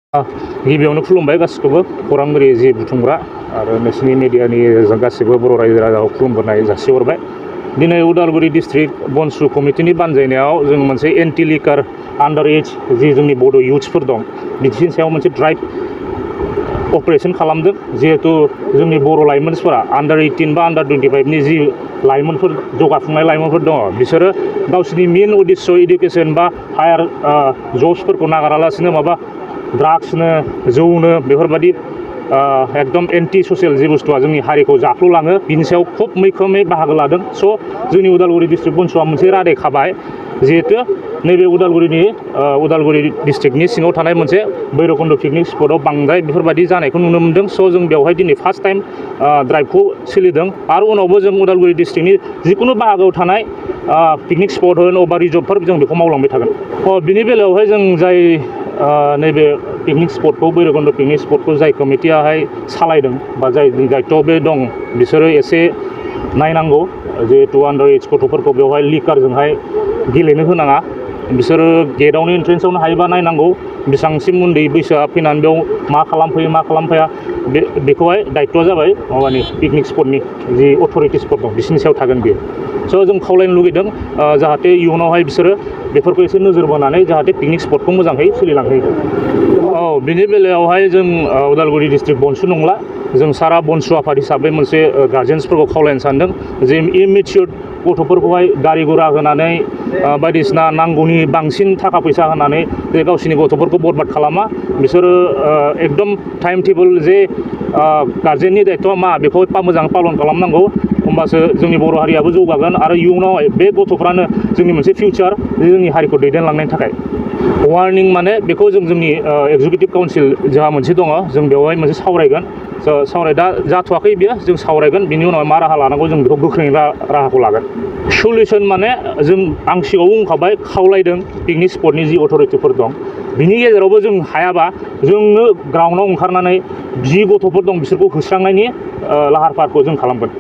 गिबियावनो खुलुमबाय गासिखौबो खौरांगिरि जि बुथुमग्रा आरो नोंसिनि मिडियानि गासिबो बर' रायजो राजाखौ खुलुमबोनाय जासिहरबाय। दिनै उदालगुरि डिस्ट्रिक्ट बनसु कमिटिनि बानजायनायाव जों मोनसे एन्टि लिकार आन्डार एज जि जोंनि बड' इयुथ्सफोर दं बिदिनि सायाव मोनसे ड्राइभ अपारेशन खालामदों। जिहेतु जोंनि बर' लाइमोनफोरा आन्डार 18 बा आन्डार 25नि जि लाइमोनफोर जौगाफुंनाय लाइमोनफोर दङ बिसोरो गावसोरनि मेन उद्देश्य इडुकेसन बा हायार जब्सफोरखौ नागारालासिनो माबा ड्राग्सनो जौनो बेफोरबायदि एकदम एन्टि ससियेल जि बुस्थुआ जोंनि हारिखौ जाख्ल'लाङो बिनि सायाव खुब मैखोमै बाहागो लादों। स' जोंनि उदालगुरि डिस्ट्रिक्ट बनसुआ मोनसे रादाय खाबाय जिहेतु नैबे उदालगुरि डिस्ट्रिक्टनि सिङाव थानाय मोनसे भैरबकुन्द पिकनिक स्पटआव बांद्राय बेफोरबायदि जानायखौ नुनो मोन्दों। स' जों बेवहाय दिनै फार्स्ट टाइम ड्राइभखौ सोलिदों आरो उनावबो जों उदालगुरि डिस्ट्रिक्टनि जिकुनु बाहागोआव थानाय पिकनिक स्पट होन अबा रिजर्टफोर जों बेखौ मावलांबाय थागोन। बिनि बेलायावहाय जों जाय नैबे पिकनिक स्पटखौ भैरबकुन्द पिकनिक स्पटखौ जाय कमिटियाहाय सालायदों बा जाय दायित्वआव बे दं बिसोरो एसे नायनांगौ जिहेतु आन्डार एज गथ'फोरखौ बेवहाय लिकारजोंहाय गेलेनो होनाङा। बिसोरो गेटआवनो एन्ट्रेन्सआवनो हायोबा नायनांगौ बेसेबांसिम उन्दै बैसोआ फैनानै बेयाव मा खालामफैयो मा खालामफैया बेखौहाय दायित्वआ जाबाय माबानि पिकनिक स्पटनि जि अथ'रिटिसफोर दं बिसोरनि सायाव थागोन बेयो। स' जों खावलायनो लुगैदों जाहाथे इयुनावहाय बिसोरो बेफोरखौ एसे नोजोर बोनानै जाहाथे पिकनिक स्पटखौ मोजाङै सोलिलांहोयो। बिनि बेलायावहाय जों उदालगुरि डिस्ट्रिक्ट बनसु नंला जों सारा बनसु आफाद हिसाबै मोनसे गार्जेन्सफोरखौ खावलायनो सानदों जे इमेचियर गथ'फोरखौहाय गारि गुरा होनानै बायदिसिना नांगौनि बांसिन थाखा फैसा होनानै जे गावसोरनि गथ'फोरखौ बरबाद खालामा। बिसोरो एकदम टाइम टेबोल जे गार्जेननि दायित्वआ मा बेखौ मोजाङै पालन खालामनांगौ होमबासो जोंनि बर' हारियाबो जौगागोन आरो इयुनावहाय बे गथ'फ्रानो जोंनि मोनसे फिउचार जोंनि हारिखौ दैदेनलांनायनि थाखाय। वार्निं माने बेखौ जोंनि एक्जिकिउटिभ काउन्सिल जोंहा मोनसे दङ जों बेवहाय मोनसे सावरायगोन। दा जाथ'वाखै बेयो जों सावरायगोन बिनि उनाव मा राहा लानांगौ जों बेखौ गोख्रोङै राहाखौ लागोन। सलिउसन माने आं सिगाङाव बुंखाबाय खावलायदों पिकनिक स्पटनि जि अथ'रिटिफोर दं बिनि गेजेरावबो जों हायाबा जोंनो ग्राउन्डआव ओंखारनानै जि गथ'फोर दं बिसोरखौ होस्रांनायनि लाहार फाहारखौ जों खालामगोन।